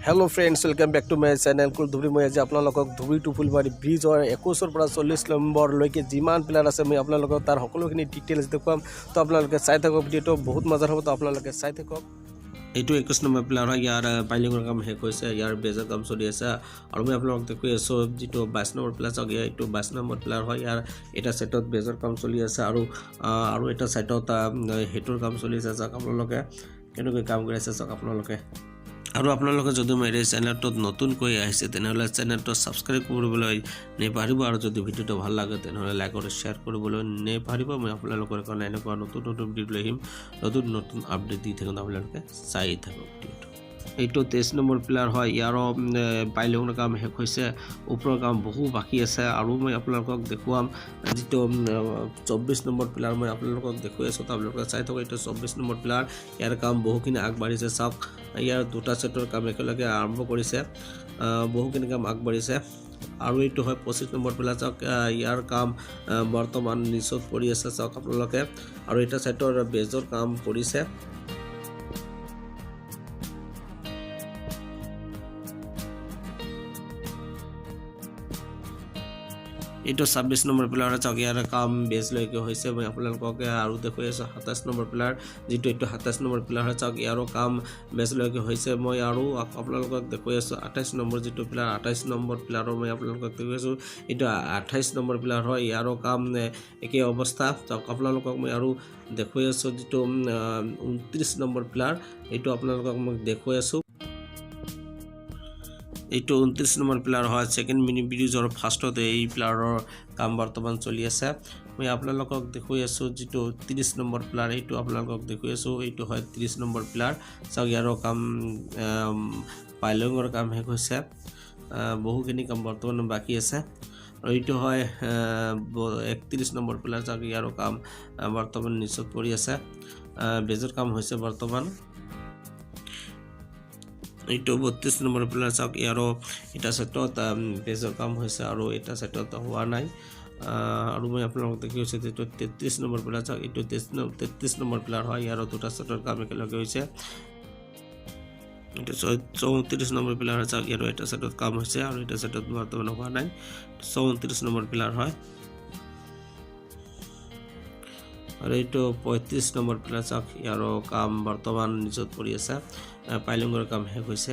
Hello friends, welcome back to my channel কুল ধুবুৰী। মই আজি আপোনালোকক ধুবুৰী টু ফুলবাৰী ব্ৰিজৰ 21ৰ পৰা 40 নম্বৰলৈকে যিমান পিলাৰ আছে, মই আপোনালোকক তাৰ সকলোখিনি ডিটেইলছ দেখুৱাম। তো আপোনালোকে চাই থাকক, ভিডিঅ'টো বহুত মজাৰ হ'ব। তো আপোনালোকে চাই থাকক। এইটো 21 নম্বৰ পিলাৰ হয়। ইয়াৰ পাইলিঙৰ কাম শেষ হৈছে, ইয়াৰ বেজৰ কাম চলি আছে। আৰু মই আপোনালোকক দেখুৱাই আছোঁ যিটো 22 নম্বৰ পিলাৰ, চাওক, ইয়াৰ এইটো 22 নম্বৰ পিলাৰ হয়। ইয়াৰ এটা ছাইডত বেজৰ কাম চলি আছে আৰু এটা ছাইডত সেইটোৰ কাম চলি আছে। চাওক আপোনালোকে কেনেকৈ কাম কৰি আছে, চাওক আপোনালোকে। আৰু আপোনালোকে যদি মোৰ এই চেনেলটোত নতুনকৈ আহিছে, তেনেহ'লে চেনেলটো ছাবস্ক্ৰাইব কৰিবলৈ নেপাহৰিব। আৰু যদি ভিডিঅ'টো ভাল লাগে, তেনেহ'লে লাইক আৰু শ্বেয়াৰ কৰিবলৈ নেপাহৰিব। মই আপোনালোকৰ কাৰণে এনেকুৱা নতুন নতুন ভিডিঅ' লৈ আহিম, নতুন নতুন আপডেট দি থাকিম। আপোনালোকে চাই থাকক ভিডিঅ'টো। এইটো 23 নম্বৰ পিলাৰ হয়। ইয়াৰো পাইলিঙৰ কাম শেষ হৈছে, ওপৰৰ কাম বহু বাকী আছে। আৰু মই আপোনালোকক দেখুৱাম যিটো 24 নম্বৰ পিলাৰ, মই আপোনালোকক দেখুৱাই আছোঁ, তো আপোনালোকে চাই থাকক। এইটো 24 নম্বৰ পিলাৰ, ইয়াৰ কাম বহুখিনি আগবাঢ়িছে। চাওক, ইয়াৰ দুটা ছেটৰ কাম একেলগে আৰম্ভ কৰিছে, বহুখিনি কাম আগবাঢ়িছে। আৰু এইটো হয় 25 নম্বৰ পিলাৰ। চাওক, ইয়াৰ কাম বৰ্তমান নিচত পৰি আছে, চাওক আপোনালোকে। আৰু এটা ছাইডৰ বেজৰ কাম কৰিছে। এইটো 26 নম্বৰ পিলাৰ, চাওক, ইয়াৰ কাম বেজলৈকে হৈছে। মই আপোনালোকক আৰু দেখুৱাই আছোঁ 27 নম্বৰ পিলাৰ যিটো, এইটো 27 নম্বৰ পিলাৰ হয়। চাওক, ইয়াৰো কাম বেজলৈকে হৈছে। মই আৰু আপোনালোকক দেখুৱাই আছোঁ 28 নম্বৰ যিটো পিলাৰ, 28 নম্বৰ পিলাৰো মই আপোনালোকক দেখুৱাই আছোঁ। এইটো 28 নম্বৰ পিলাৰ হয়, ইয়াৰো কাম একেই অৱস্থা। চাওক, আপোনালোকক মই আৰু দেখুৱাই আছোঁ যিটো 29 নম্বৰ পিলাৰ, এইটো আপোনালোকক মই দেখুৱাই আছোঁ। এইটো 29 নম্বৰ পিলাৰ হয়। ছেকেণ্ড মিনি ব্ৰিজৰ ফাৰ্ষ্টত এই পিলাৰৰ কাম বৰ্তমান চলি আছে। মই আপোনালোকক দেখুৱাই আছোঁ যিটো 30 নম্বৰ পিলাৰ, এইটো আপোনালোকক দেখুৱাই আছোঁ। এইটো হয় 30 নম্বৰ পিলাৰ। চাওক, ইয়াৰো কাম পাইলিঙৰ কাম শেষ হৈছে, বহুখিনি কাম বৰ্তমান বাকী আছে। আৰু এইটো হয় 31 নম্বৰ পিলাৰ। চাওক, ইয়াৰো কাম বৰ্তমান নিচত পৰি আছে, বেজৰ কাম হৈছে বৰ্তমান। এইটো 32 নম্বৰ পিলাৰ। চাওক, ইয়াৰো এটা ছাইডত বেজৰ কাম হৈছে আৰু এটা ছাইডত হোৱা নাই। আৰু মই আপোনালোকক দেখুৱাইছোঁ যিটো 33 নম্বৰ পিলাৰ। চাওক, এইটো 33 নম্বৰ পিলাৰ হয়। ইয়াৰো দুটা ছাইডৰ কাম একেলগে হৈছে। এইটো 34 নম্বৰ পিলাৰ হয়। চাওক, ইয়াৰো এটা ছাইডত কাম হৈছে আৰু এটা ছাইডত বৰ্তমান হোৱা নাই। 34 নম্বৰ পিলাৰ হয়। আৰু এইটো 35 নম্বৰ পিলাৰ। চাওক, ইয়াৰো কাম বৰ্তমান নিচত পৰি আছে, পাইলিঙৰ কাম শেষ হৈছে।